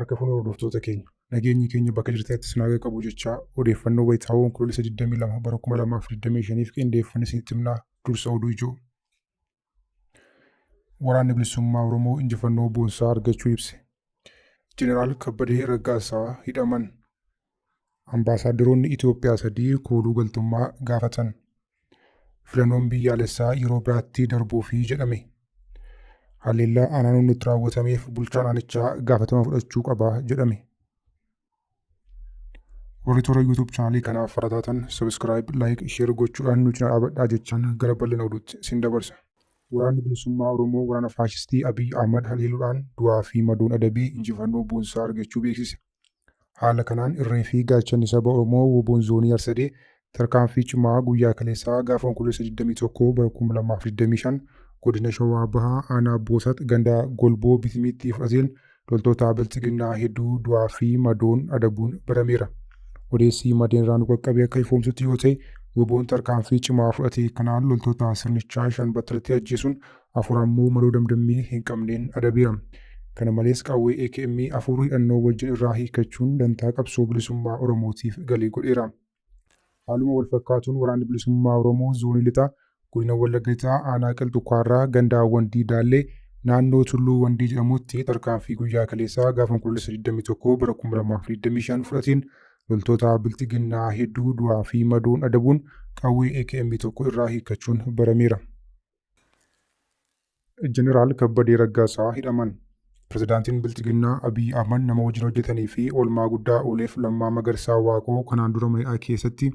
Harka fuunee hordoftoota keenya. Nageenyi keenya bakka jirtanitti isin haa qabu jechaa odeeffannoo wayitaawoo Onkoloolessa 22 bara 2025f qindeeffanne isinitti himnaa dursa oduu ijoo. Waraanni Bilisummaa Oromoo injifannoo boonsaa argachuu ibse. Jeneraal Kabbadee Raggaasaa hidhaman. Ambaasaaddaroonni Itoophiyaa sadii kooluu galtummaa gaafatan. Filannoon biyyaalessaa yeroo biraatti darbuufi jedhame. Haleellaa aanaa Nuunnuutti raawwatameef bulchaan aanichaa gaafatama fudhachuu qaba jedhame. Warri toora YouTube chaanalii kanaaf haaraa taatan subscribe, like, share gochuudhaan nu cinaa dhaabadhaa jechaan gara bal'ina oduutti isin dabarsa. Waraanni Bilisummaa Oromoo waraana faashistii Abiy Ahmad haleeluudhaan du'aa fi madoon adabee injifannoo boonsaa argachuu beeksise. Haala kanaan irree fi gaachanni saba Oromoo WBOn Zoonii Harsadee tarkaanfii cimaa guyyaa kaleessaa gaafa Onkoloolessa 21 bara 2025 godina Shawaa Bahaa aanaa Boosat ganda Golboo Bitimiitti fudhateen loltoota Bilxiginnaa hedduu du'aa fi madoon adabuun barameera. Odeessi maddeen irraa nu qaqqabe akka ifoomsutti yoo ta'e WBOn tarkaanfii cimaa fudhate kanaan loltoota sirnichaa 5 battalatti ajjeesuun 4 ammoo madoo damdammii hin qabneen adabeera. Kana malees qawwee AKM 4 hidhannoo wajjin irraa hiikkachuun dantaa qabsoo bilisummaa Oromootiif galii godheera. Haaluma wal fakkaatuun Waraanni Bilisummaa Oromoo Zoonii Lixaa Godina Wallagga Lixaa Aanaa Qilxu Kaarraa ganda Wandii Daallee naannoo Tulluu Wandii jedhamutti tarkaanfii guyyaa kaleessaa gaafa Onkoloolessa 21 bara 2025 fudhateen loltoota Bilxiginnaa hedduu du'aa fi madoon adabuun qawwee AKM tokko irraa hiikkachuun barameera. Jeneraal Kabbadee Raggaasaa hidhaman. Pirezidaantiin Bilxiginnaa Abiy Ahmad nama wajjin hojjetanii fi oolmaa guddaa ooleef Lammaa Magarsaa Waaqoo kanaan dura mana hidhaa keessatti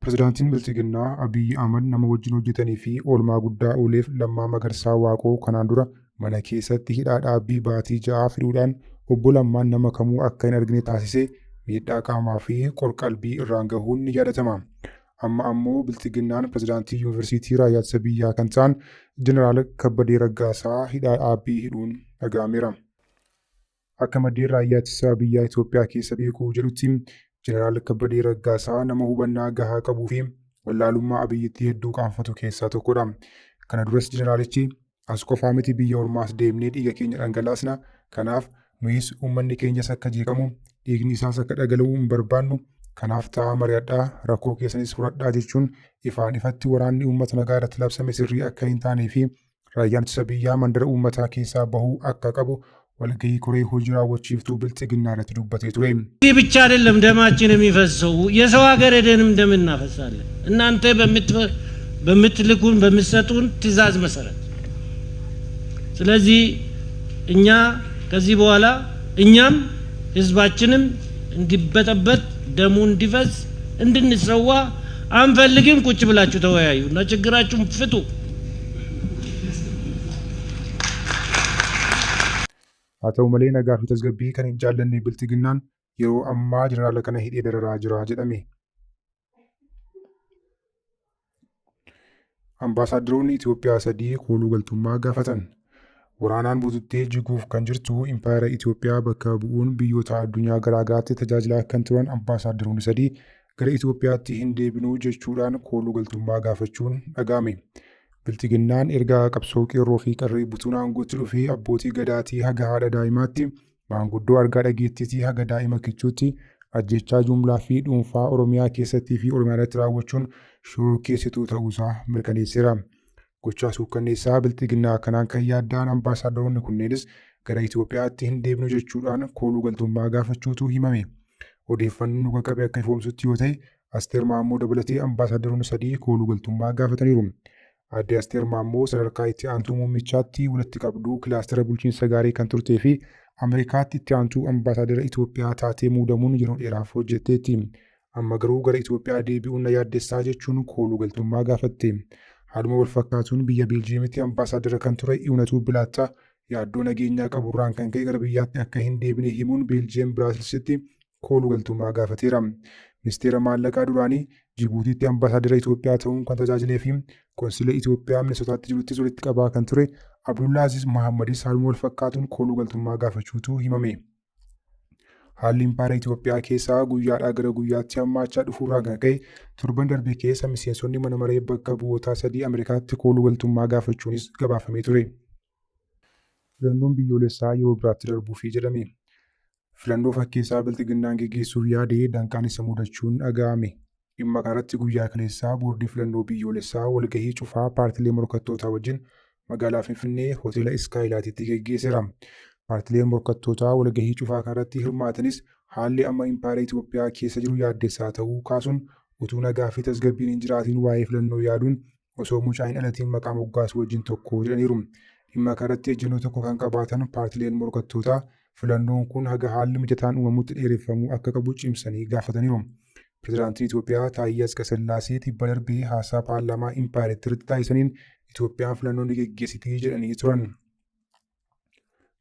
Pirezidaantiin Bilxiginnaa Abiy Ahmad nama wajjin hojjetanii fi oolmaa guddaa ooleef Lammaa Magarsaa Waaqoo kanaan dura mana keessatti hidhaa dhaabbii baatii ja'aa hidhuudhaan obbo Lammaan nama kamuu akka hin argine taasisee miidhaa qaamaa fi qorqalbii irraan gahuun ni yaadatama. Amma ammoo Bilxiginnaan Pirezidaantii Yuunivarsiitii Raayyaa Ittisa Biyyaa kan ta'an Jeneraal Kabbadee Raggaasaa hidhaa dhaabbii hidhuun dhaga'ameera. Akka maddeen Raayyaa Ittisa Biyyaa Itoophiyaa keessa beeku jedhutti Jeneraal Kabbadee Raggaasaa nama hubannaa gahaa qabuu fi wallaalummaa Abiyyitti hedduu qaanfatu keessaa tokkodha. Kana duras Jeneraalichi as qofaa miti biyya ormaas deemnee dhiiga keenya dhangalaasna. Kanaaf nuyis uummanni keenyas akka jeeqamu dhiigni isaas akka dhagala'u hin barbaannu. Kanaaf taa'aa mari'adhaa rakkoo keessanis furadhaa jechuun ifaan ifatti waraanni uummata nagaa irratti labsame sirrii akka hin taanee fi raayyaan ittisa biyyaa mandara uummataa keessaa bahuu akka qabu walgahii koree hojii raawwachiiftuu Bilxiginnaa irratti dubbatee ture. እዚህ ብቻ አይደለም ደማችን የሚፈሰው፣ የሰው ሀገር ሄደንም ደም እናፈሳለን። እናንተ በምትልኩን በምትሰጡን ትዕዛዝ መሰረት። ስለዚህ እኛ ከዚህ በኋላ እኛም ህዝባችንም እንዲበጠበጥ ደሙ እንዲፈስ እንድንሰዋ አንፈልግም። ቁጭ ብላችሁ ተወያዩ እና ችግራችሁን ፍቱ። Haa ta'u malee nagaa fi tasgabbii kan hin jaallanne Bilxiginnaan yeroo ammaa jeneraala kana hidhee dararaa jira jedhame. Ambaasaaddaroonni Itoophiyaa sadii kooluu galtummaa gaafatan. Waraanaan bututtee jiguuf kan jirtu Impaayera Itoophiyaa bakka bu'uun biyyoota addunyaa garaagaraatti tajaajilaa kan turan ambaasaaddaroonni sadii gara Itoophiyaatti hin deebinuu jechuudhaan kooluu galtummaa gaafachuun dhaga'ame. Bilxiginnaan erga qabsoo qeerroo fi qarree butuun aangootti dhufee abbootii gadaatii haga haadha daa'imaatti, maanguddoo argaa dhageettiitii haga daa'ima kichuutti ajjeechaa jumlaa fi dhuunfaa Oromiyaa keessattii fi Oromiyaa irratti raawwachuun shororkeessituu ta'uusaa mirkaneesseera. Gochaa suukkanneessaa Bilxiginnaa kanaan kan yaadda'an ambaasaaddaroonni kunneenis gara Itoophiyaatti hin deebinu jechuudhaan kooluu galtummaa gaafachuutu himame. Odeeffannoon nu qaqqabe akka ifoomsutti yoo ta'e Asteer Maammoo dabalatee ambaasaaddaroonni sadii kooluu galtummaa gaafataniiru. Aadde Asteer Maammoo sadarkaa itti aantuu muummichaatti walitti qabduu kilaastera bulchiinsa gaarii kan turtee fi Ameerikaatti itti aantuu ambaasaaddara Itoophiyaa taatee muudamuun yeroo dheeraaf hojjetteetti. Amma garuu gara Itoophiyaa deebi'uun na yaaddessaa jechuun kooluu galtummaa gaafatte. Haaluma walfakkaatuun biyya Beeljiyeemitti ambaasaaddara kan ture Iwunatuu Bilaattaa yaaddoo nageenyaa qaburraan kan ka'e gara biyyaatti akka hin deebine himuun Beeljiyeem Biraasilsitti kooluu galtummaa gaafateera. Ministeera Maallaqaa duraanii Jibuutiitti Ambaasaaddara Itoophiyaa ta'uun kan tajaajilee fi Qonsila Itoophiyaa Minisootaatti jiruttis walitti qabaa kan ture Abdullaaziz Mahaammadis haaluma walfakkaatuun kooluu galtummaa gaafachuutu himame. Haalli Impaayera Itoophiyaa keessaa guyyaadhaa gara guyyaatti hammaachaa dhufuurraa kan ka'e torban darbe keessa miseensonni mana maree bakka bu'ootaa sadii Ameerikaatti kooluu galtummaa gaafachuunis gabaafamee ture. Filannoon biyyoolessaa yeroo biraatti darbuufi jedhame. Filannoo fakkeessaa Bilxiginnaan geggeessuuf yaade danqaan isa mudachuun dhaga'ame. Dhimma kanarratti guyyaa kaleessaa boordii filannoo biyyoolessaa walgahii cufaa paartilee morkattootaa wajjin magaalaa Finfinnee hoteela Iskaayilaatitti geggeesseera. Paartileen morkattootaa walgahii cufaa kanarratti hirmaatanis haalli amma impaayera Itoophiyaa keessa jiru yaaddessaa ta'uu kaasuun utuu nagaa fi tasgabbiin hin jiraatiin waa'ee filannoo yaaduun osoo mucaa hin dhalatiin maqaa moggaasuu wajjin tokko jedhaniiru. Dhimma kanarratti ejjennoo tokko kan qabaatan paartileen morkattootaa filannoon kun haga haalli mijataan uumamutti dheereffamuu akka qabu cimsanii gaafataniiru. Pirezidaantiin Itoophiyaa Taayyee Atsqasellaasee tibba darbee haasaa paarlaamaa impaayeritti irratti taasisaniin Itoophiyaan filannoo ni geggeessitii jedhanii turan.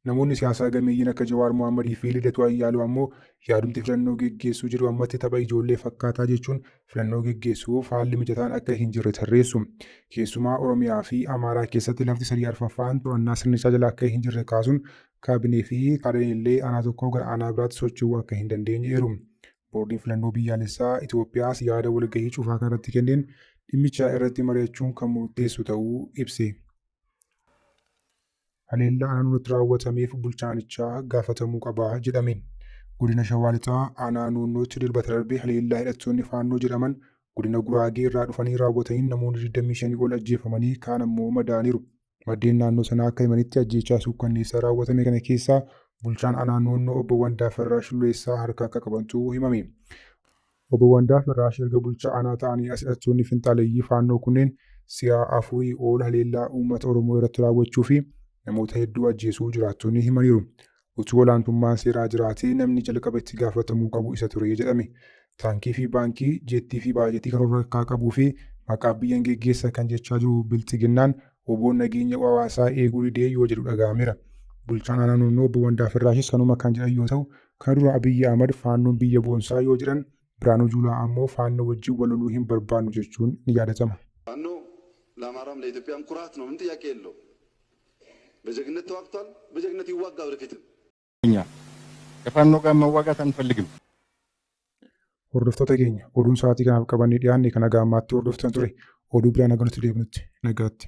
Namoonni siyaasaa gameeyyiin akka Jawaar Mohaammadii fi Lidatuu Ayyaaloo ammoo yaadumti filannoo geggeessuu jedhu ammatti tapha ijoollee fakkaataa jechuun filannoo geggeessuuf haalli mijataan akka hin jirre tarreessu. Keessumaa Oromiyaa fi Amaaraa keessatti lafti sadii arfaffaan to'annaa sirnichaa jala akka hin jirre kaasuun kaabinee fi kaadineen illee aanaa tokkoo gara aanaa biraatti socho'uu akka hin dandeenye eeru. Boordiin Filannoo Biyyaalessaa Itoophiyaas yaada walgahii cufaa kanarratti kenneen dhimmicha irratti mari'achuun kan murteessu ta'uu ibse. Haleellaa aanaa Nuunootti raawwatameef bulchaan aanichaa gaafatamuu qaba jedhame. Godina Shawaa Lixaa aanaa Nuunnootti Dilbata darbe haleellaa hidhattoonni Faannoo jedhaman godina Guraagee irraa dhufanii raawwataniin namoonni 25 ol ajjeefamanii kaan ammoo madaa'aniiru. Maddeen naannoo sanaa akka himanitti ajjeechaa suukkanneessaa raawwatame kana keessaa bulchaan aanaa Nuunnoo Obbo Wandaafarraa Shulleessaa harka akka qabantu himame. Obbo Wandaafarraash erga bulchaa aanaa ta'anii as hidhattoonni finxaaleyyii Faannoo kunneen si'a afurii ol haleellaa uummata Oromoo irratti raawwachuu fi namoota hedduu ajjeesuu jiraattonni himaniiru. Utuu olaantummaan seeraa jiraatee namni jalqaba itti gaafatamuu qabu isa ture jedhame. Taankii fi baankii, jeettii fi baajetii kan of harkaa qabuu fi maqaa biyyan geggeessa kan jechaa jiru Bilxiginnaan WBOn nageenya hawaasaa eeguu didee yoo jedhu dhaga'ameera. Bulchaan aanaa Nuunnoo Obbo Wandaafirraashis kanuma kan jedhan yoo ta'u, kana dura Abiyyi Ahmad Faannoon biyya boonsaa yoo jedhan Birhaanuu Juulaa ammoo Faannoo wajjin wal loluu hin barbaannu jechuun ni yaadatama. ፋኖ ለአማራም ለኢትዮጵያም ኩራት ነው። ምን ጥያቄ የለውም። በጀግንነት ተዋግቷል። በጀግንነት ይዋጋ ወደፊትም። እኛ ከፋኖ ጋር መዋጋት አንፈልግም። Hordoftoota keenya oduun sa'aatii kanaaf qabannee dhiyaanne kan haga ammaatti hordoftan ture. Oduu biraan haga nuti deebinutti nagaatti.